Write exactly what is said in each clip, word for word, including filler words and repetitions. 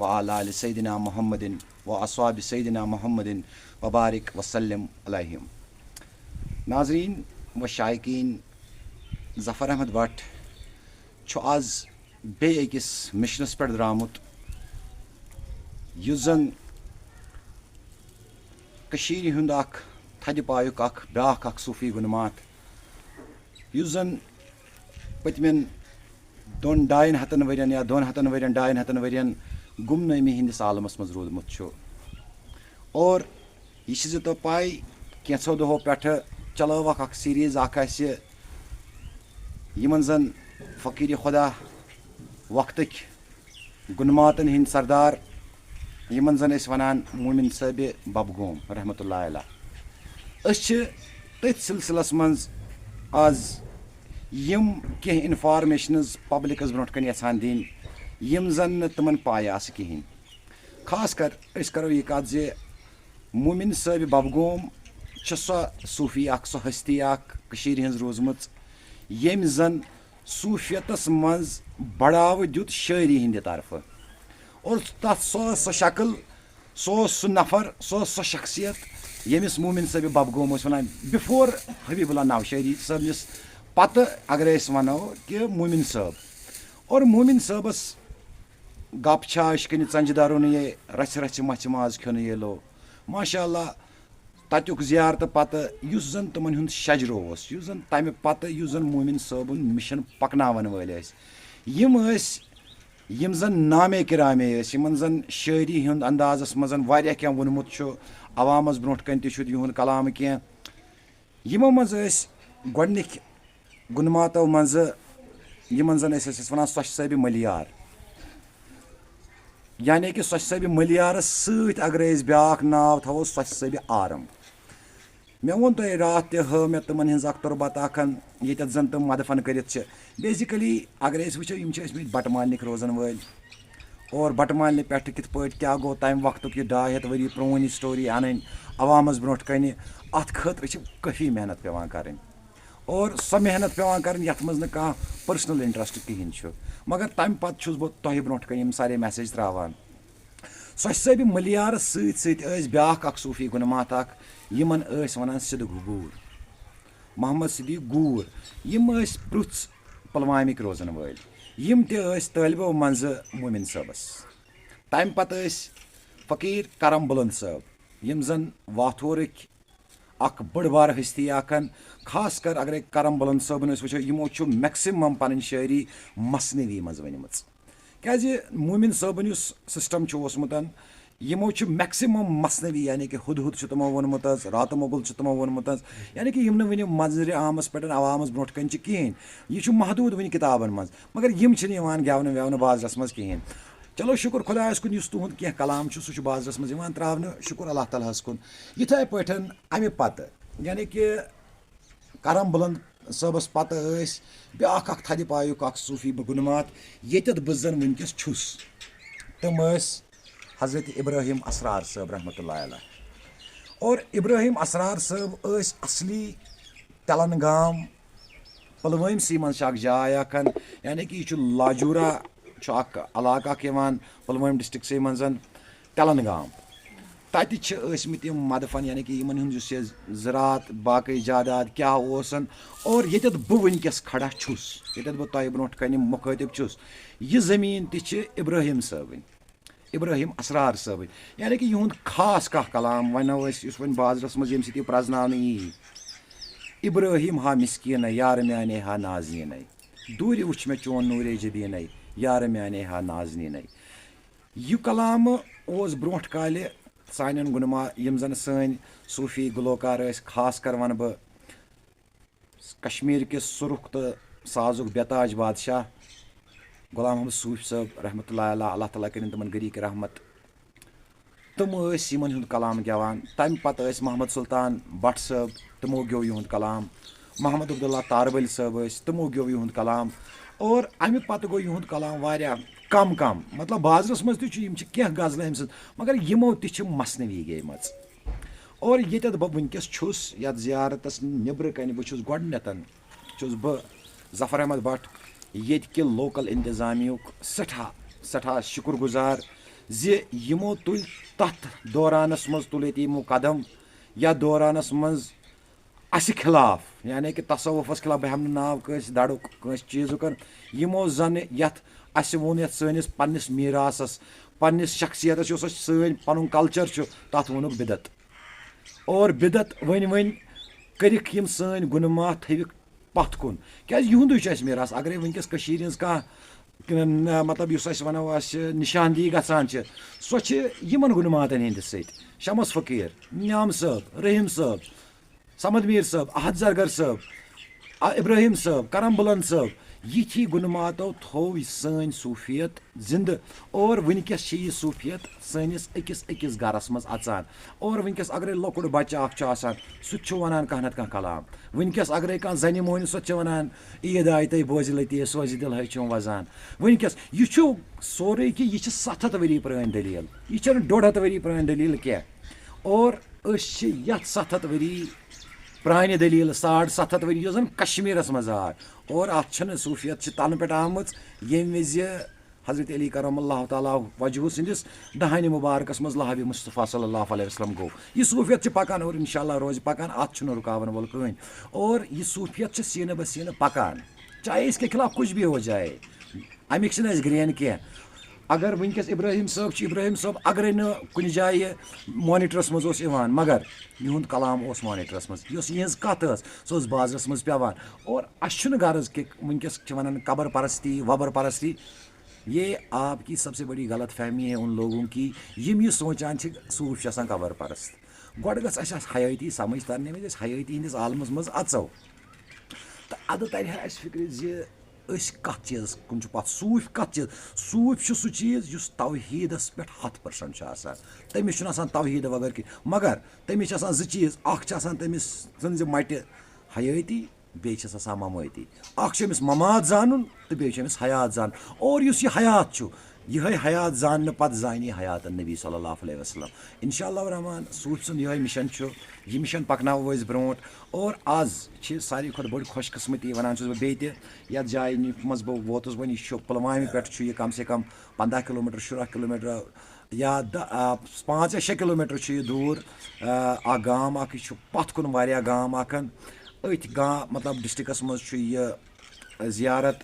وعلى آل سيدنا محمد وأصحاب سيدنا محمد وبارك وسلم عليهم. ناظرین و شائقین، ظفر احمد بٹ چھُ آز بیٚیہِ أکِس مِشنَس پٮ۪ٹھ درٛامُت، یُس زَن کٔشیٖرِ ہُنٛد اَکھ تھدِ پایُک اَکھ بیٛاکھ اَکھ صوٗفی گُنہٕ ماتھ، یُس زَن پٔتمٮ۪ن دۄن ڈاین ہَتَن ؤرین یا دۄن ہَتَن ؤرین، ڈاین ہَتَن ؤرین گمنٲمی ہٕنٛدِس عالمس منٛز روٗدمُت چھُ۔ اور یہِ چھِ زِ تۄہہِ پاے، کینٛژھو دۄہو پٮ۪ٹھٕ چلٲوکھ اکھ سیریز اکھ اَسہِ، یِمن زن فقیٖر خدا وقتٕکۍ گُنہٕ ماتن ہٕنٛدۍ سردار، یِمن زن أسۍ ونان مومن صٲبِ ببگوم رحمتہ اللہ علیہ۔ أسۍ چھِ تٔتھۍ سلسلس منٛز آز یِم کینٛہہ انفارمیشنز پبلکس برونٛٹھ کنہِ یژھان دِنۍ، یِم زن نہٕ تِمن پاے آسہٕ کِہینۍ۔ خاص کر أسۍ کرو یہِ کتھ زِ مومن صٲبِ ببگوم چھِ سۄ صوٗفی اکھ، سۄ ہستی اکھ کٔشیٖرِ ہٕنٛز روٗزمٕژ، ییٚمۍ زن صوٗفیتس منٛز بڑاوٕ دیُت شٲعری ہٕنٛدِ طرفہٕ۔ اور تتھ سۄ ٲس سۄ شکل، سُہ اوس سُہ نفر، سۄ ٲس سۄ شخصیت، ییٚمِس مومن صٲبِ ببگوم ٲسۍ ونان، before حبیب اللہ نوشہری صٲبنِس پتہٕ۔ اگرے أسۍ ونو کہِ مومن صٲب، اور مومن صٲبس گپ چھا عشقٕنہِ ژنجہِ درُن یے، رژھِ رژھِ مژھِ ماز کھیوٚن یے لو۔ ماشاء اللہ، تتیُک زیارتہٕ پتہٕ یُس زن تِمن ہُنٛد شجرٕ اوس، یُس زن تمہِ پتہٕ یُس زن مومن صٲبُن مِشن پکناون وٲلۍ ٲسۍ، یِم ٲسۍ، یِم زن نامے کرامے ٲسۍ، یِمن زن شٲعری ہُنٛد اندازس منٛز واریاہ کینٛہہ ووٚنمُت چھُ، عوامس برونٛٹھ کنہِ تہِ چھُ یِہُنٛد کلام کینٛہہ۔ یِمو منٛز ٲسۍ گۄڈٕنِکۍ گُنہٕ ماتو منٛزٕ، یِمن زن أسۍ ٲسۍ ونان سۄچھِ صٲبِ مٔلیار، یعنی کہِ سۄچھِ صٲبِ مٔلیارس سۭتۍ اگرے أسۍ بیٛاکھ ناو تھاوو، سۄچھِ صٲبِ آرم۔ مےٚ ووٚن تۄہہِ راتھ تہِ، ہٲو مےٚ تِمن ہٕنٛز اکھ تربت اکھ، ییٚتٮ۪تھ زن تِم مدفن کٔرِتھ چھِ۔ Basically اگرے أسۍ وٕچھو، یِم چھِ ٲسۍ مٕتۍ بٹہٕ مالنِکۍ روزن وٲلۍ۔ اور بٹہٕ مالنہِ پٮ۪ٹھٕ کِتھ پٲٹھۍ کیٛاہ گوٚو، تَمہِ وقتُک یہِ ڈاے ہَتھ ؤری پرٛٲنۍ یہِ story اَنٕنۍ عوامَس برونٛٹھ کَنہِ، اَتھ خٲطرٕ چھِ کٲفی محنت پٮ۪وان کَرٕنۍ۔ اور سۄ محنت پٮ۪وان کَرٕنۍ، یَتھ منٛز نہٕ کانٛہہ personal interest کِہیٖنۍ چھُ۔ مگر تَمہِ پَتہٕ چھُس بہٕ تۄہہِ برونٛٹھ کَنہِ یِم سارے message ترٛاوان۔ سۄچھِ صٲبِ مٔلیارَس سۭتۍ سۭتۍ ٲسۍ بیٛاکھ اَکھ صوٗفی گُنہٕ ماتھ اَکھ، یِمَن ٲسۍ وَنان صدق گوٗر، محمد صدیق گوٗر۔ یِم ٲسۍ پرُژھ پُلوامِکۍ روزَن وٲلۍ۔ یِم تہِ ٲسۍ طٲلبو منٛزٕ مومِن صٲبَس۔ تَمہِ پَتہٕ ٲسۍ فقیٖر کرم بُلند صٲب، یِم زَن واتھورٕکۍ اَکھ بٔڑ بار ہستی اَکھ ہن۔ خاص کر اگرے کرم بُلند صٲبُن أسۍ وٕچھو، یِمو چھُ maximum پَنٕنۍ شٲعری مثنوی منٛز ؤنمٕژ۔ کیٛازِ مومِن صٲبُن یُس system چھُ اوسمُت، یِمو چھُ maximum مثنوی، یعنی کہِ ہُدہُد چھُ تِمو ووٚنمُت حظ، راتہٕ مۄغل چھُ تِمو ووٚنمُت حظ، یعنی کہِ یِم نہٕ وٕنہِ منظرِ عامَس پٮ۪ٹھ عوامَس برونٛٹھ کَنہِ چھِ کِہیٖنۍ۔ یہِ چھُ محدوٗد وٕنہِ کِتابَن منٛز، مگر یِم چھِنہٕ یِوان گٮ۪ونہٕ وٮ۪ونہٕ بازرَس منٛز کِہیٖنۍ۔ چلو، شُکُر خۄدایَس کُن، یُس تُہُنٛد کینٛہہ کلام چھُ، سُہ چھُ بازرَس منٛز یِوان ترٛاونہٕ، شُکُر اللہ تعالیٰ ہَس کُن۔ یِتھَے پٲٹھۍ اَمہِ پَتہٕ، یعنی کہِ کرم بُلند صٲبَس پَتہٕ ٲسۍ بیٛاکھ اَکھ تھدِ پایُک اَکھ صوٗفی بہٕ گُنہٕ ماتھ، ییٚتٮ۪تھ بہٕ زَن وٕنکیٚس چھُس۔ تِم ٲسۍ حضرت ابراہیم اسرار صٲب رحمتہ اللہ علیہ۔ اور ابراہیم اسرار صٲب ٲسۍ اصلی تلنگام، پلوٲمۍ سی منٛز چھِ اَکھ جاے اَکھ، یعنی کہِ یہِ چھُ لاجورا، چھُ اَکھ علاقہٕ اَکھ یِوان پلوٲمۍ ڈسٹرکسٕے منٛز، تلنگام۔ تَتہِ چھِ ٲسۍ مٕتۍ یِم مدفن، یعنی کہِ یِمن ہُنٛد یُس یہِ زِراعت، باقٕے جاداد کیٛاہ اوسن۔ اور ییٚتٮ۪تھ بہٕ وٕنکیٚس کھڑا چھُس، ییٚتٮ۪تھ بہٕ تۄہہِ برونٛٹھ کنہِ مُخٲطب چھُس، یہِ زٔمیٖن تہِ چھِ ابراہیم صٲبٕنۍ، ابراہیم اسرار صٲبٕنۍ۔ یعنی کہِ یِہُنٛد خاص کانٛہہ کلام ونو أسۍ، یُس وۄنۍ بازرس منٛز ییٚمہِ سۭتۍ یہِ پرزناونہٕ یی۔ ابراہیم ہا مسکیٖنَے، یار میانے ہا نازنیٖنَے۔ دوٗرِ وٕچھ مےٚ چون نوٗرے جبیٖنَے، یار میانے ہا نازنیٖنَے۔ یہِ کلام اوس برونٛٹھ کالہِ سانٮ۪ن گُنما، یِم زن سٲنۍ صوٗفی گُلوکار ٲسۍ، خاص کر ونہٕ بہٕ کشمیٖر کِس سُرُخ تہٕ سازُک بے تاج بادشاہ غلام محمد صوٗفۍ صٲب رحمتہ اللہ علیہ، اللہ تعالیٰ کٔرِن تِمن غریٖق رحمت۔ تِم ٲسۍ یِمن ہُنٛد کلام گٮ۪وان۔ تمہِ پتہٕ ٲسۍ محمد سلطان بٹ صٲب، تِمو گیوٚو یِہُنٛد کلام۔ محمد عبداللہ تاربٔلۍ صٲب ٲسۍ، تِمو گیوٚو یِہُنٛد کلام۔ اور امہِ پتہٕ گوٚو یِہُنٛد کلام واریاہ کم کم، مطلب بازرس منٛز تہِ چھُ، یِم چھِ کینٛہہ غزلہٕ أمۍ سٕنٛز، مگر یِمو تہِ چھِ مثنوی گیٚمٕژ۔ اور ییٚتٮ۪تھ بہٕ وٕنکیٚس چھُس، یتھ زیارتس نیٚبرٕ کنہِ بہٕ چھُس گۄڈٕنیتھ، چھُس بہٕ ظفر احمد بٹ، ییٚتہِ کہِ local انتظامیہُک سٮ۪ٹھاہ، سٮ۪ٹھاہ شُکر گُزار زِ یِمو تُلۍ تَتھ دورانَس منٛز تُلۍ ییٚتہِ یِمو قدم، یَتھ دورانَس منٛز اَسہِ خلاف، یعنی کہِ تصوفَس خلاف، بہٕ ہٮ۪مہٕ نہٕ ناو کٲنٛسہِ دَڑُک، کٲنٛسہِ چیٖزُک، یِمو زَنہٕ یَتھ اَسہِ ووٚن، یَتھ سٲنِس پنٛنِس میٖراثَس، پنٛنِس شخصیتَس، یُس اَسہِ سٲنۍ پَنُن culture چھُ، تَتھ ووٚنُکھ بدعت۔ اور بدعت ؤنۍ ؤنۍ کٔرِکھ یِم سٲنۍ گُنہٕ معاف تھٲوِکھ پَتھ کُن۔ کیٛازِ یِہُنٛدُے چھُ اَسہِ میٖراث۔ اگرے وٕنکیٚس کٔشیٖرِ ہِنٛز کانٛہہ، کانٛہہ، مطلب، یُس اَسہِ وَنو، اَسہِ نِشاندِہی گژھان چھِ، سۄ چھِ یِمَن گُنہٕ ماتَن ہِنٛدِ سۭتۍ۔ شمس فقیٖر، نعام صٲب، رحیٖم صٲب، صمد میٖر صٲب، احد زرگر صٲب، آ، ابراہیم صٲب، کرم بلند صٲب، یِتھی گُنہٕ ماتو تھوو یہِ سٲنۍ صوٗفیت زِندٕ۔ اور وٕنکیٚس چھِ یہِ صوٗفیت سٲنِس أکِس أکِس گرس منٛز اژان۔ اور وٕنکیٚس اگرے لۄکُٹ بچہٕ اکھ چھُ آسان، سُہ تہِ چھُ ونان کانٛہہ نتہٕ کانٛہہ کلام۔ وٕنکیٚس اگرے کانٛہہ زنہِ مۄہنیو، سۄ تہِ چھِ ونان، "عیٖد آیہِ تۄہہِ بوزِ لطیف، سوزِ دِل ہے چھُم وزان۔" وٕنکیٚس یہِ چھُ سورُے کہِ یہِ چھِ ستھ ہتھ ؤری پرٲنۍ دٔلیٖل، یہِ چھَنہٕ ڈۄڈ ہتھ ؤری پرٲنۍ دٔلیٖل کینٛہہ۔ اور أسۍ چھِ یَتھ ستھ ہتھ ؤری پرٛانہِ دٔلیٖلہٕ، ساڑ ستھ ہتھ ؤری، یۄس زَن کشمیٖرَس منٛز آے۔ اور اَتھ چھَنہٕ صوٗفیت چھِ تَنہٕ پٮ۪ٹھ آمٕژ، ییٚمہِ وِزِ حضرت علی کرم اللہ تعالیٰ وجہہ سٕنٛدِس دہانِ مُبارکَس منٛز لہبِ مصطفیٰ صلی اللہ علیہ وسلم گوٚو۔ یہِ صوٗفیت چھِ پَکان اور اِنشاء اللہ روزِ پَکان، اَتھ چھُنہٕ رُکاوَن وول کٕہٕنۍ۔ اور یہِ صوٗفیت چھِ سیٖنہٕ بہ سیٖنہٕ پَکان، چاہے أسۍ کہِ خلاف کُچھ بھی ہو جائے۔ اَمِکۍ چھِنہٕ اَسہِ گرٛین کینٛہہ۔ اگر وٕنکیٚس ابراہیم صٲب چھُ، ابراہیم صٲب اگرے نہٕ کُنہِ جایہِ مانیٹرس منٛز اوس یِوان، مگر یِہُنٛد کلام اوس مانیٹرس منٛز، یۄس یِہٕنٛز کتھ ٲس، سۄ ٲس بازرس منٛز پٮ۪وان۔ اور اَسہِ چھُنہٕ غرض کہِ وٕنکیٚس چھِ ونان قبر پرستی، وبر پرستی۔ یہ آپ کی سب سے بڑی غلط فہمی ہے ان لوگوں کی، یِم یہِ سونٛچان چھِ صوٗفۍ چھِ آسان قبر پرست۔ گۄڈٕ گٔژھ اَسہِ آسہِ حیٲتی سمجھ ترنہٕ وِزِ أسۍ حیٲتی ہٕنٛدِس عالمس منٛز اژو، تہٕ ادٕ ترِ ہا اَسہِ فِکرِ زِ أسۍ کَتھ چیٖزَس کُن چھِ پَتھ؟ صوٗفۍ کَتھ چیٖز؟ صوٗفۍ چھُ سُہ چیٖز یُس توحیٖدَس پٮ۪ٹھ ہَتھ percent چھُ آسان۔ تٔمِس چھُنہٕ آسان توحیٖد وغٲر کِہیٖنۍ، مگر تٔمِس چھِ آسان زٕ چیٖز۔ اَکھ چھِ آسان تٔمۍ سٕنٛزِ مَٹہِ حیٲتی، بیٚیہِ چھَس آسان مَمٲتی۔ اَکھ چھُ أمِس مَمات زانُن تہٕ بیٚیہِ چھُ أمِس حیات زانُن۔ اور یُس یہِ حیات چھُ، یِہوٚے حیات زاننہٕ پَتہٕ زانہِ یہِ حیات النبی صلی اللہ علیہ وسلم۔ اِنشاء اللہ الرحمٰن، صوٗفۍ سُنٛد یِہوٚے mission چھُ۔ یہِ mission پَکناوو أسۍ برٛونٛٹھ۔ اور آز چھِ ساروی کھۄتہٕ بٔڑ خۄش قٕسمتی، وَنان چھُس بہٕ بیٚیہِ تہِ، یَتھ جایہِ نہِ-، منٛز بہٕ ووتُس وۄنۍ، یہِ چھُ پُلوامہِ پٮ۪ٹھ چھُ یہِ کم سے کم پنٛداہ کِلوٗ میٖٹر، شُراہ کِلوٗ میٖٹر یا دَ-، آ، پانٛژھ یا شےٚ کِلوٗ میٖٹر چھُ یہِ دوٗر۔ آ، اَکھ گام اَکھ، یہِ چھُ پَتھ کُن واریاہ گام اَکھ۔ أتھۍ گام، مطلب، ڈِسٹِرٛکَس منٛز چھُ یہِ زیارت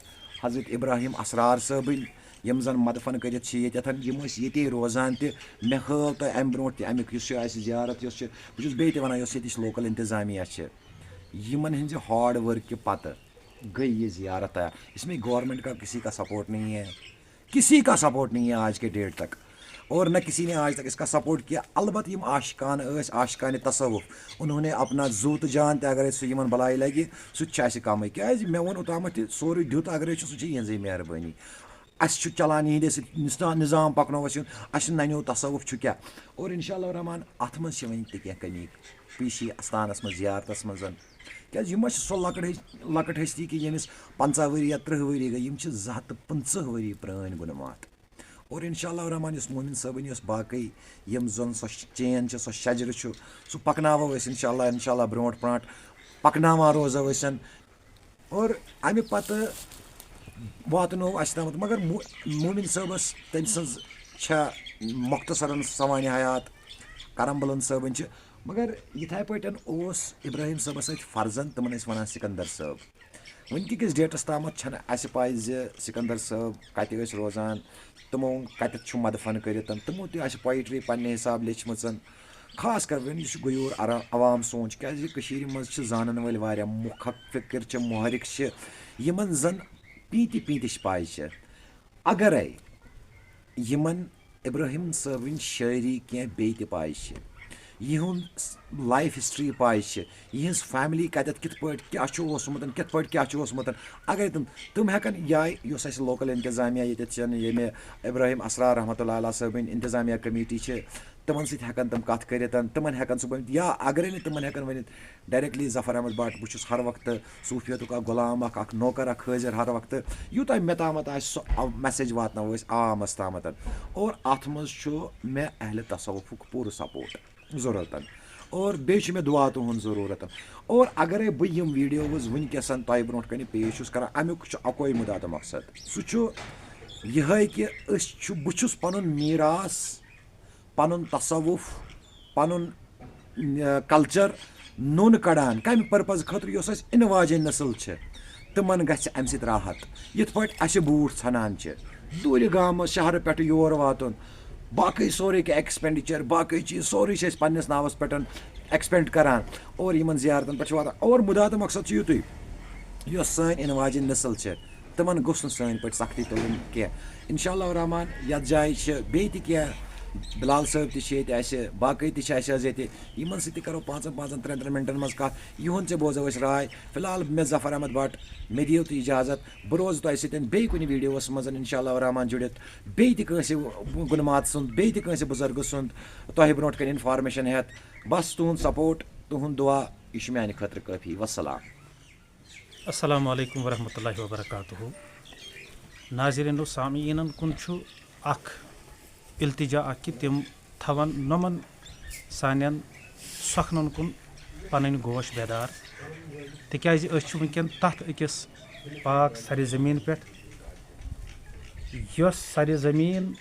حضرت ابراہیم اسرار صٲبٕنۍ، یِم زَن مدفن کٔرِتھ چھِ ییٚتٮ۪تھ۔ یِم ٲسۍ ییٚتے روزان تہِ۔ مےٚ ہٲو تۄہہِ اَمہِ برٛونٛٹھ تہِ اَمیُک، یُس یہِ اَسہِ زیارت یۄس چھِ، بہٕ چھُس بیٚیہِ تہِ وَنان، یۄس ییٚتِچ local انتظامیہ چھِ، یِمَن ہٕنٛزِ hard work کہِ پَتہٕ گٔے یہِ زیارت تیار۔ اس میں government کا کسی کا support نہیں ہے، کسی کا support نہیں ہے آج کے date تک۔ اور نہ کسی نے آج تک اس کا support کیا۔ البتہ یِم عاشقان ٲسۍ، عاشقانِ تصوف، انہوں نے اپنا زو تہٕ جان تہِ اگر سُہ یِمن بلایہِ لگہِ، سُہ تہِ چھُ اَسہِ کمٕے۔ کیازِ مےٚ ووٚن اوٚتامَتھ تہِ، سورُے دیُت اگرے چھُ، سُہ چھِ یِہٕنٛزٕے مہربٲنی۔ اَسہِ چھُ چلان یِہِنٛدِ سۭتۍ نِسا-، نظام پَکناوَس یُن، اَسہِ چھُ نَنیو تصوف چھُ کیٛاہ۔ اور انشاء اللہ الرحمٰن اَتھ منٛز چھِ وۄنۍ تہِ کینٛہہ کمی پیشی استانَس منٛز، زیارتَس منٛز۔ کیٛازِ یِم ما چھِ سۄ لۄکٕٹ ہس-، لۄکٕٹ ہستی کہِ ییٚمِس پنٛژاہ ؤری یا تٕرٛہ ؤری گٔے، یِم چھِ زٕ ہَتھ تہٕ پٕنٛژٕہ ؤری پرٛٲنۍ گُنہٕ ماتھ۔ اور انشاء اللہ الرحمٰن یُس مومِن صٲبٕنۍ یۄس باقٕے یِم زَن سۄ chain چھِ، سۄ شجرٕ چھُ، سُہ پَکناوو أسۍ انشاء اللہ، انشاء اللہ برونٛٹھ برونٛٹھ پَکناوان روزو أسۍ۔ اور اَمہِ پَتہٕ واتنوو اَسہِ تامَتھ، مگر مو-، مومِن صٲبَس، تٔمۍ سٕنٛز چھےٚ مۄختصرن سوانح حیات، کرم بلند صٲبٕنۍ چھِ، مگر یِتھَے پٲٹھۍ اوس ابراہیم صٲبَس سۭتۍ فرزند، تِمَن ٲسۍ وَنان سکندر صٲب۔ وٕنکہِ کِس dateس تامَتھ چھَنہٕ اَسہِ پَے زِ سکندر صٲب کَتہِ ٲسۍ روزان، تِمو کَتٮ۪تھ چھُ مدفن کٔرِتھ، تِمو تہِ آسہِ poetry پنٛنہِ حساب لیچھمٕژ۔ خاص کر وۄنۍ یُس یہِ غیوٗر عرا-، عوام سون چھُ، کیٛازِ کٔشیٖرِ منٛز چھِ زانَن وٲلۍ واریاہ، مُفکِر چھِ، مُحرِک چھِ، یِمَن زَن پیٖنٛتہِ پیٖنٛتہِ چھِ پَے چھِ۔ اگرے یِمَن ابراہیم صٲبٕنۍ شٲعری کینٛہہ بیٚیہِ تہِ پَے چھِ، یِہُنٛد life history پَے چھِ، یِہٕنٛز family کَتٮ۪تھ کِتھ پٲٹھۍ کیٛاہ چھُ اوسمُت، کِتھ پٲٹھۍ کیٛاہ چھُ اوسمُت، اگرے تِم، تِم ہٮ۪کَن یا یُس اَسہِ local انتظامیہ ییٚتٮ۪تھ چھَنہٕ، ییٚمہِ ابراہیم اسرار رحمتہ اللہ علیہ صٲبٕنۍ انتظامیہ committee چھِ، تِمَن سۭتۍ ہٮ۪کَن تِم کَتھ کٔرِتھ، تِمَن ہٮ۪کَن سُہ ؤنِتھ، یا اگرے نہٕ تِمَن ہٮ۪کَن ؤنِتھ، directly ظفر احمد بٹ، بہٕ چھُس ہر وقتہٕ صوٗفیتُک اَکھ غلام اَکھ، اَکھ نوکر اَکھ حٲضِر ہر وقتہٕ، یوٗتاہ مےٚ تامَتھ آسہِ سُہ اَو-، message واتناوو أسۍ عوامَس تامَتھ۔ اور اَتھ منٛز چھُ مےٚ اہلِ تصوفُک پوٗرٕ support ضروٗرت۔ اور بیٚیہِ چھُ مےٚ دُعا تُہُنٛد ضروٗرت۔ اور اگرے بہٕ یِم videos وٕنکیٚس تۄہہِ برونٛٹھ کَنہِ پیش چھُس کَران، اَمیُک چھُ اَکوے مُدا تہٕ مقصد، سُہ چھُ یِہوٚے کہِ أسۍ چھُ بہٕ چھُس پَنُن میٖراث، پَنُن تصوُف، پَنُن کلچر نوٚن کڑان۔ کمہِ پرپز خٲطرٕ؟ یۄس اَسہِ یِنہٕ واجیٚنۍ نسل چھِ، تِمن گژھِ امہِ سۭتۍ راحت۔ یِتھ پٲٹھۍ اَسہِ بوٗٹھ ژھنان چھِ دوٗرِ گامہٕ شہرٕ پٮ۪ٹھٕ یور واتُن، باقٕے سورُے کینٛہہ ایکسپینڈیچر، باقٕے چیٖز، سورُے چھِ أسۍ پننِس ناوس پٮ۪ٹھ ایکسپینڈ کران اور یِمن زیارتن پٮ۪ٹھ چھِ واتان۔ اور مُدا تہٕ مقصد چھُ یُتُے، یۄس سٲنۍ یِنہٕ واجیٚنۍ نسل چھِ، تِمن گوٚژھ نہٕ سٲنۍ پٲٹھۍ سختی تُلٕنۍ کینٛہہ۔ انشاء اللہ الرحمن، یتھ جایہِ چھِ بیٚیہِ تہِ کینٛہہ، بلال صٲب تہِ چھِ ییٚتہِ اَسہِ، باقٕے تہِ چھِ اَسہِ حظ ییٚتہِ، یِمن سۭتۍ تہِ کرو پانٛژن پانٛژن ترٛٮ۪ن ترٛٮ۪ن منٹن منٛز کتھ۔ یِہُنٛد تہِ بوزو أسۍ راے۔ فی الحال مےٚ ظفر احمد بٹ، مےٚ دِیِو تُہۍ اجازت، بہٕ روزٕ تۄہہِ سۭتۍ بیٚیہِ کُنہِ ویڈیوس منٛز انشاء اللہ الرحمن جُڑِتھ، بیٚیہِ تہِ کٲنٛسہِ گُنہٕ مات سُنٛد، بیٚیہِ تہِ کٲنٛسہِ بُزرگہٕ سُنٛد تۄہہِ برونٛٹھ کنہِ انفارمیشن ہٮ۪تھ۔ بس تُہُنٛد سپورٹ، تُہُنٛد دُعا، یہِ چھُ میانہِ خٲطرٕ کٲفی۔ وسلام۔ السلام علیکم ورحمۃ اللہ وبرکاتہ۔ ناظرین و سامعینن کُن چھُ اکھ التجا اکھ کہِ تِم تھاون نۄمن سانٮ۪ن سۄکھنن کُن پنٕنۍ گوش بیدار، تِکیازِ أسۍ چھِ وٕنکٮ۪ن تتھ أکِس پاک سرِ زمین پٮ۪ٹھ، یۄس سرِ زمین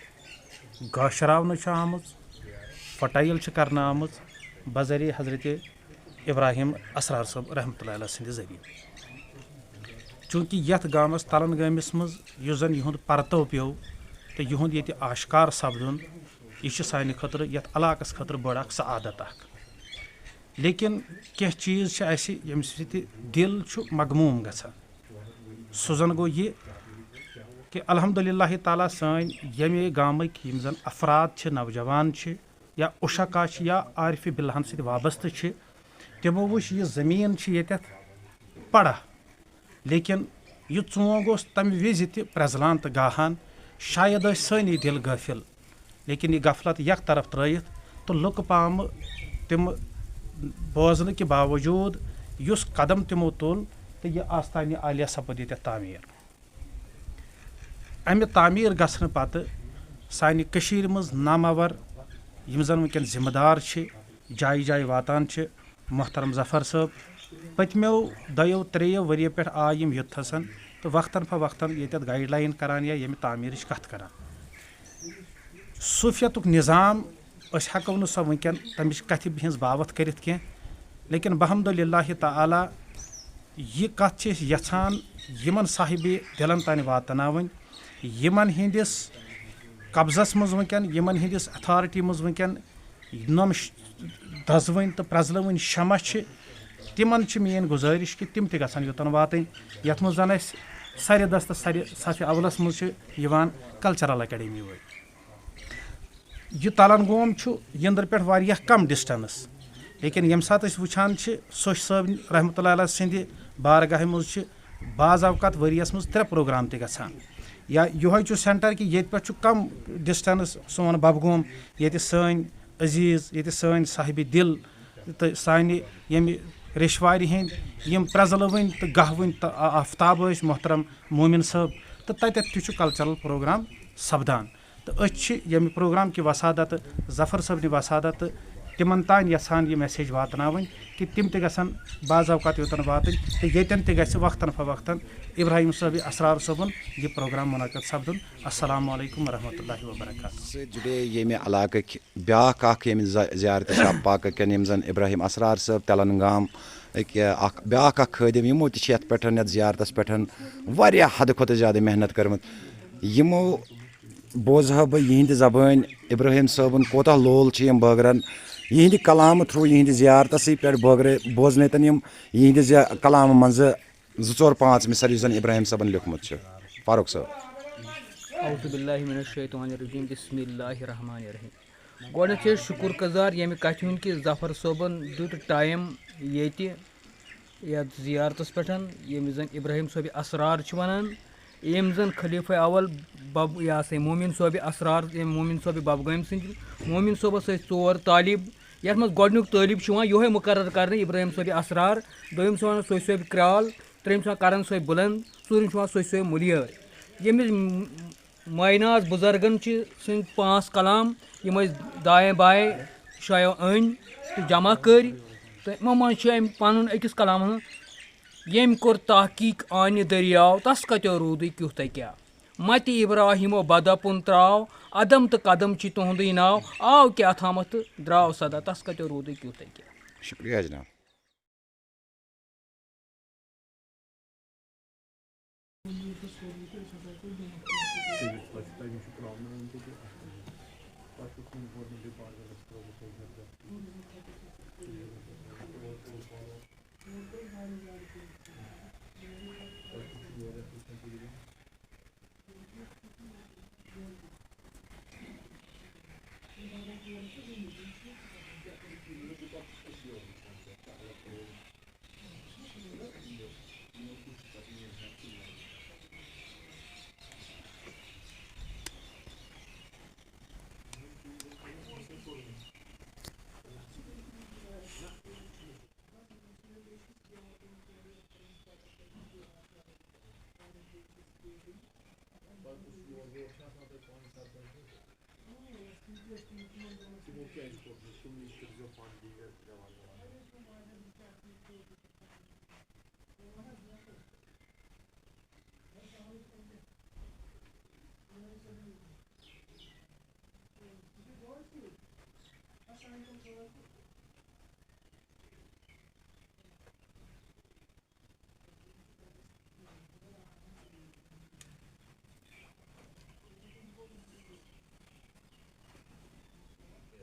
گاشراونہٕ چھِ آمٕژ، فرٹایل چھِ کرنہٕ آمٕژ بذریعہ حضرت ابراہیم اسرار صٲب رحمتہ اللہ علیہ سٕنٛدِ ذٔریعہٕ۔ چوٗنٛکہِ یَتھ گامَس تَلَن گٲمِس منٛز یُس زَن یِہُنٛد پرتو پیوٚو تہٕ یِہُنٛد ییٚتہِ آشکار سَپدُن، یہِ چھِ سانہِ خٲطرٕ، یَتھ علاقَس خٲطرٕ بٔڑ اَکھ سعادت اَکھ۔ لیکن کینٛہہ چیٖز چھِ اَسہِ ییٚمہِ سۭتۍ دِل چھُ مغموٗم گژھان۔ سُہ زَن گوٚو یہِ کہِ الحمدللہ تعالیٰ سٲنۍ ییٚمے گامٕکۍ یِم زَن افراد چھِ، نوجوان چھِ یا عشقا چھِ یا عارفِ باللہن سۭتۍ وابستہٕ چھِ، تِمو وٕچھ یہِ زٔمیٖن چھِ ییٚتٮ۪تھ پڑا، لیکن یہِ ژونٛگ اوس تَمہِ وِزِ تہِ پرٛزلان تہٕ گاہان۔ شاید ٲسۍ سٲنی دِل غٲفِل، لیکن یہِ غفلت یک طرف ترٲیِتھ تہٕ لُکہٕ پامہٕ تِم بوزنہٕ کہِ باوجوٗد یُس قدم تِمو تُل تہٕ یہِ آستانہِ عالیہ سپُد ییٚتٮ۪تھ تعمیٖر۔ اَمہِ تعمیٖر گژھنہٕ پتہٕ سانہِ کٔشیٖرِ منٛز ناماور یِم زَن وٕنکٮ۪ن ذمہٕ دار چھِ، جایہِ جایہِ واتان چھِ، محترم ظفر صٲب، پٔتمیو دۄیو ترٛیٚیو ؤریو پٮ۪ٹھ آے یِم یوٚتتھَسَن تہٕ وقتاً فوقتاً ییٚتٮ۪تھ گایڈ لائن کران یا ییٚمہِ تعمیٖرٕچ کَتھ کران۔ صوٗفیتُک نظام، أسۍ ہٮ۪کو نہٕ سۄ وٕنکٮ۪ن تَمِچ کَتھِ ہِنٛز باوَتھ کٔرِتھ کینٛہہ، لیکن بحمد للہ تعالیٰ یہِ کَتھ چھِ أسۍ یَژھان یِمَن صاحبِ دِلَن تام واتناوٕنۍ، یِمَن ہِنٛدِس قبضَس منٛز وٕنکٮ۪ن، یِمَن ہِنٛدِس اتھارٹی منٛز وٕنکٮ۪ن نۄم ش-، دزوٕنۍ تہٕ پرٛزلٲوٕنۍ شمع چھِ، تِمن چھِ میٲنۍ گُزٲرِش کہِ تِم تہِ گژھن یوٚتن واتٕنۍ، یتھ منٛز زن اسہِ سرِ دستہٕ سرِ صفِ اولس منٛز چھِ یِوان کلچرل اکیڈمی وٲلۍ۔ یہِ تلن گوم چھُ یندرٕ پٮ۪ٹھ واریاہ کم ڈسٹنس، لیکن ییٚمہِ ساتہٕ أسۍ وٕچھان چھِ سوش صٲب رحمتہ اللہ علیہ سٕنٛدِ بارگاہہِ منٛز چھِ بعض اوقات ؤریس منٛز ترٛےٚ پروگرام تہِ گژھان۔ یا یِہوٚے چھُ سینٹر کہِ ییٚتہِ پٮ۪ٹھ چھُ کم ڈسٹنس سون ببہٕ گوم، ییٚتہِ سٲنۍ عزیز، ییٚتہِ سٲنۍ صاحبِ دِل تہٕ سانہِ ییٚمہِ ریٚشوارِ ہٕنٛدۍ یِم پرٛزلوٕنۍ تہٕ گہوٕنۍ تہٕ آ-، آفتاب ٲسۍ محترم مومِن صٲب، تہٕ تَتٮ۪تھ تہِ چھُ کلچرل پروگرام سپدان۔ تہٕ أسۍ چھِ ییٚمہِ پروگرام کہِ وسادت، ظفر صٲبنہِ وسادت، تِمن تام یژھان یہِ میسیج واتناوٕنۍ کہِ تِم تہِ گژھن بعض اوقات یوٚتن واتٕنۍ تہٕ ییٚتٮ۪ن تہِ گژھِ وقتاً فوقتاً ابراہیم صٲبِ اسرار صٲبُن یہِ پروگرام منعقد سپدُن۔ السلام علیکم ورحمتہ اللہ وبرکاتہ۔ سۭتۍ جُڑے ییٚمہِ علاقٕکۍ بیٛاکھ اَکھ، ییٚمہِ زِ-، زیارتہِ شاہ پاکہٕ کٮ۪ن، یِم زَن ابراہیم اسرار صٲب تَلَن گام أکۍ اَکھ بیٛاکھ اَکھ خٲدِم، یِمو تہِ چھِ یَتھ پٮ۪ٹھ، یَتھ زیارتَس پٮ۪ٹھ واریاہ حدٕ کھۄتہٕ زیادٕ محنت کٔرمٕژ۔ یِمو بوزہا بہٕ یِہِنٛدِ زبٲنۍ، ابراہیم صٲبُن کوتاہ لول چھِ یِم بٲگران۔ یِہِنٛدِ کلامہٕ تھرٛوٗ، یِہِنٛدِ زیارتَسٕے پٮ۪ٹھ بٲگرٲے، بوزنٲے تَن یِم یِہِنٛدِ زِ-، کلامہٕ منٛزٕ زٕ ژور پانٛژھ مِثال یُس زَن ابراہیم صٲبَن لیوٚکھمُت چھُ۔ فاروق صٲب۔ اعوذ باللہ من الشیطان الرجیم، بسم اللہ الرحمن الرحیم۔ گۄڈٕنیتھ چھِ أسۍ شُکُر گُزار ییٚمہِ کَتھِ ہُنٛد کہِ ظفر صٲبَن دیُت ٹایم ییٚتہِ یَتھ زیارتَس پٮ۪ٹھ، ییٚمِس زَن ابراہیم صٲبِ اسرار چھِ وَنان، ییٚمۍ زَن خلیفہ اول بب، یہِ ہسا یہِ مومِن صٲبِ اسرار، ییٚمۍ مومِن صٲبِ ببگٲمۍ سٕنٛدۍ، مومِن صٲبَس ٲسۍ ژور طالب، یَتھ منٛز گۄڈٕنیُک طٲلب چھُ یِوان یِہوٚے مُقرر کرنہٕ، ابراہیم صٲبِ اسرار، دوٚیِم چھُ وَنان سُے صٲبِ کرٛال، ترٛیٚیِم چھُ وَنان کرن صٲبِ بُلند، ژوٗرِم چھُ وَنان سُے صٲبِ مُلیر۔ ییٚمِس مایناز بُزرگن چھِ سٕنٛدۍ پانٛژھ کلام، یِم أسۍ دایہِ بایہِ شایو أنۍ تہٕ جمع کٔرۍ، تہٕ یِمو منٛز چھُ أمۍ پنُن أکِس کلامس منٛز، ییٚمۍ کوٚر تحقیق آنہِ دٔریاو، تس کتیو روٗدٕے کیُتھ تہٕ کیٛاہ۔ متہِ ابراہیمو بدپُن تراو، ادم تہٕ قدم چی تُہُندُے ناو، آو کیٛاہ تھامتھ تہٕ دراو سدا، تس کتیو روٗدُے کیُتھ أکیاہ۔ شُکریہ جناب۔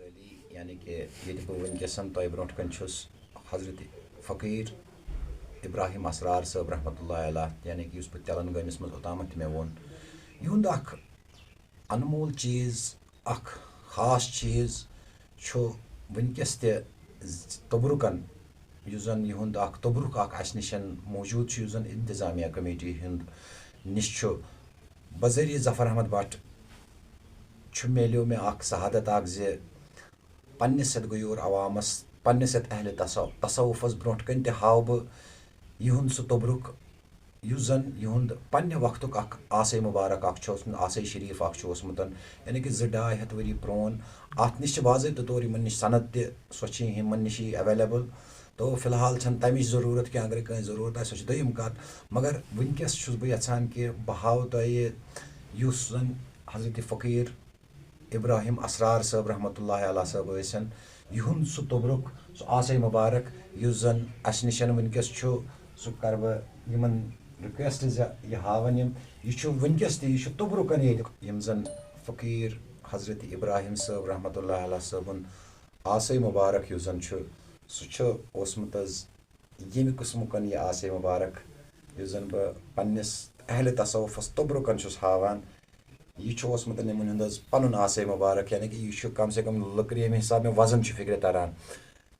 علی، یعنی کہ ییٚتہِ بہٕ وٕنکیٚس تۄہہِ برونٛٹھ کَنہِ چھُس، حضرت فقیٖر ابراہیم اسرار صٲب رحمتہ اللہ علیہ، یعنی کہ یُس بہٕ تیلنگٲنِس منٛز اوٚتامَتھ تہِ مےٚ ووٚن، یِہُنٛد اکھ انمول چیٖز، اکھ خاص چیٖز چھُ وٕنکیٚس تہِ تبرکن، یُس زن یِہُنٛد اکھ تبرک اکھ اَسہِ نِش موجود چھُ، یُس زن انتظامیہ کمیٹی ہُنٛد نِش چھُ۔ بذریعہ ظفر احمد بٹ چھُ، میلیو مےٚ اکھ سعادت اکھ زِ پننِس یتھ غیور عوامس، پننِس یتھ اہل تصو-، تصوفس برونٛٹھ کنہِ تہِ ہاو بہٕ یِہُنٛد سُہ تبرک، یُس زن یِہُنٛد پننہِ وقتُک اکھ آسے مبارک اکھ چھُ اوسمُت، آسے شریف اکھ چھُ اوسمُت، یعنی کہِ زٕ ڈاے ہتھ ؤری پرون۔ اتھ نِش چھِ باضٲبطہٕ طور یِمن نِش سند تہِ، سۄ چھِ یِمن نِشی اویلیبل۔ تو فی الحال چھنہٕ تمِچ ضروٗرت کینٛہہ، اگر کٲنٛسہِ ضروٗرت آسہِ، سۄ چھِ دوٚیِم کتھ۔ مگر وٕنکیٚس چھُس بہٕ یژھان کہِ بہٕ ہاوٕ تۄہہِ یُس زن حضرت فقیٖر ابراہیم اسرار صٲب رحمتہ اللہ علیہ صٲب ٲسِن، یِہُنٛد سُہ تبرک، سُہ آسے مبارک، یُس زن اسہِ نِش وٕنکیٚس چھُ، سُہ کرٕ بہٕ یِمن request زِ یہِ ہاون یِم۔ یہِ چھُ وٕنکیٚس تہِ، یہِ چھُ تبرکن ییٚتہِ، یِم زن فقیٖر حضرت ابراہیم صٲب رحمتہ اللہ علیہ صٲبُن آسے مبارک یُس زن چھُ، سُہ چھُ اوسمُت حظ ییٚمہِ قٕسمُک یہِ آسے مبارک، یُس زن بہٕ پننِس اہل تصوفس تبرکن چھُس ہاوان۔ یہِ چھُ اوسمُت یِمن ہُنٛد حظ پنُن آسے مبارک، یعنی کہِ یہِ چھُ کم سے کم لٔکرِ ییٚمہِ حساب مےٚ وزن چھُ فکرِ تران۔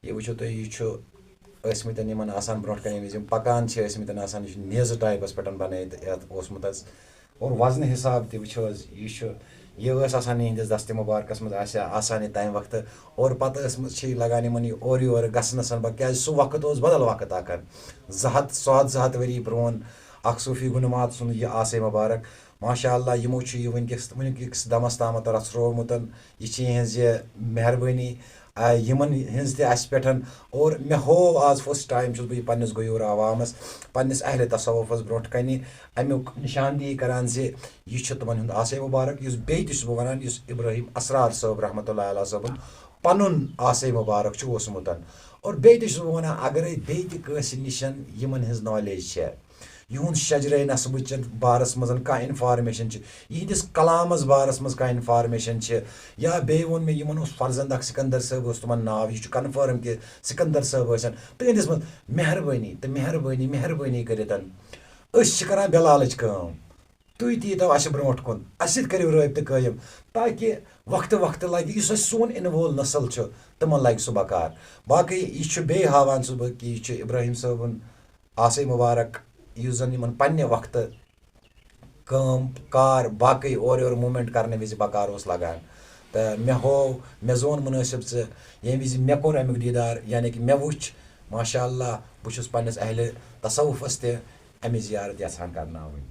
یہِ وٕچھِو تُہۍ، یہِ چھُ ٲسمٕتٮ۪ن یِمن آسان برونٛٹھ کنہِ، ییٚمہِ وِزِ یِم پکان چھِ ٲسمٕتٮ۪ن آسان، یہِ چھُ نیزٕ ٹایپس پٮ۪ٹھ بنٲیِتھ یتھ اوسمُت حظ۔ اور وزنہٕ حساب تہِ وٕچھِو حظ، یہِ چھُ، یہِ ٲس آسان یِہنٛدِس دستِ مبارکس منٛز آسہِ ہا آسان یہِ تمہِ وقتہٕ۔ اور پتہٕ ٲسمٕژ چھِ یہِ لگان یِمن یہِ اورٕ یورٕ گژھنس، بہ-، کیازِ سُہ وقت اوس بدل وقت اکھ۔ زٕ ہتھ، سُہ ہتھ زٕ ہتھ ؤری برونٛہہ اکھ صوفی گُنہٕ مات سُنٛد یہِ آسے مبارک۔ ماشاء اللہ، یِمو چھُ یہِ وٕنکیٚس، وٕنکِس دمس تامتھ رژھرومُت۔ یہِ چھِ یِہنٛز یہِ مہربٲنی، آ، یِمن ہٕنٛز تہِ اَسہِ پٮ۪ٹھ۔ اور مےٚ ہوو آز first time چھُس بہٕ یہِ پننِس غیور عوامس، پننِس اہل تصوفس برونٛٹھ کنہِ امیُک نشاندہی کران زِ یہِ چھُ تِمن ہُنٛد آسے مبارک، یُس بیٚیہِ تہِ چھُس بہٕ ونان، یُس ابراہیم اسرار صٲب رحمتہ اللہ علیہ صٲبُن پنُن آسے مبارک چھُ اوسمُت۔ اور بیٚیہِ تہِ چھُس بہٕ ونان، اگرے بیٚیہِ تہِ کٲنٛسہِ نِش یِمن ہٕنٛز knowledge چھےٚ، یِہُنٛد شجرے نسبٕچ بارس منٛز کانٛہہ information چھِ، یِہنٛدِس کلامس بارس منٛز کانٛہہ information چھِ، یا بیٚیہِ ووٚن مےٚ، یِمن اوس فرزند اکھ سکندر صٲب اوس تِمن ناو، یہِ چھُ confirm کہِ سکندر صٲب ٲسن، تِہنٛدِس منٛز مہربٲنی تہٕ مہربٲنی، مہربٲنی کٔرِتھ أسۍ چھِ کران بلالٕچ کٲم۔ تُہۍ تہِ ییٖتو اَسہِ برونٛٹھ کُن، اَسہِ سۭتۍ کٔرِو رٲبطہٕ قٲیِم، تاکہِ وقتہٕ وقتہٕ لگہِ، یُس اَسہِ سون یِنہٕ وول نسل چھُ، تِمن لگہِ سُہ بکار۔ باقٕے یہِ چھُ بیٚیہِ ہاوان سُہ بہٕ کہِ یہِ چھُ ابراہیم صٲبُن آسے مبارک، یُس زن یِمن پننہِ وقتہٕ کٲم کار باقٕے اورٕ یورٕ movement کرنہٕ وِزِ بکار اوس لگان۔ تہٕ مےٚ ہوو، مےٚ زون مُنٲسِب ژٕ، ییٚمہِ وِزِ مےٚ کوٚر اَمیُک دیٖدار، یعنی کہِ مےٚ وُچھ، ماشاء اللہ، بہٕ چھُس پننِس اہلِ تصوفس تہِ اَمِچ زیارت یژھان کرناوٕنۍ۔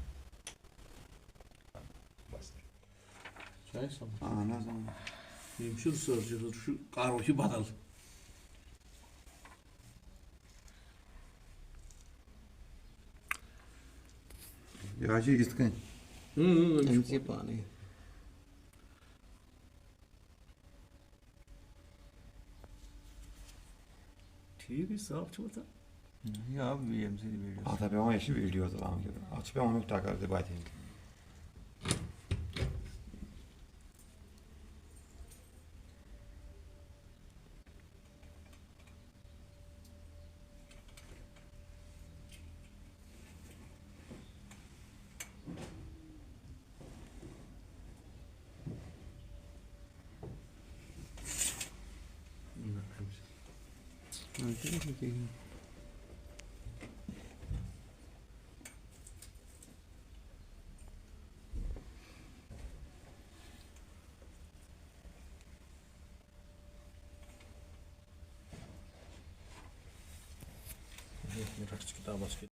بس۔ چھا یہِ سمجھ؟ اہن حظ، اۭں۔ یِم چھِنہٕ سٲرسٕے، سُہ چھُ کارو چھِ بدل۔ یہِ حظ چھِ یِتھ کٔنۍ۔ اۭں، اۭں، أمِس یہِ پانَے۔ ٹھیٖک، یہِ صاف چھُ وۄتھان۔ یہِ آو ییٚمہِ سۭتۍ video۔ اَتھ ہا پٮ۪وان، یہِ چھِ video تُلان وٕنکیٚن۔ اَتھ چھِ پٮ۪وان اَمیُک ٹکر تہِ بَتہِ ہیٚنۍ۔ رَٹھ ژٕ کِتابَس کیُتھ۔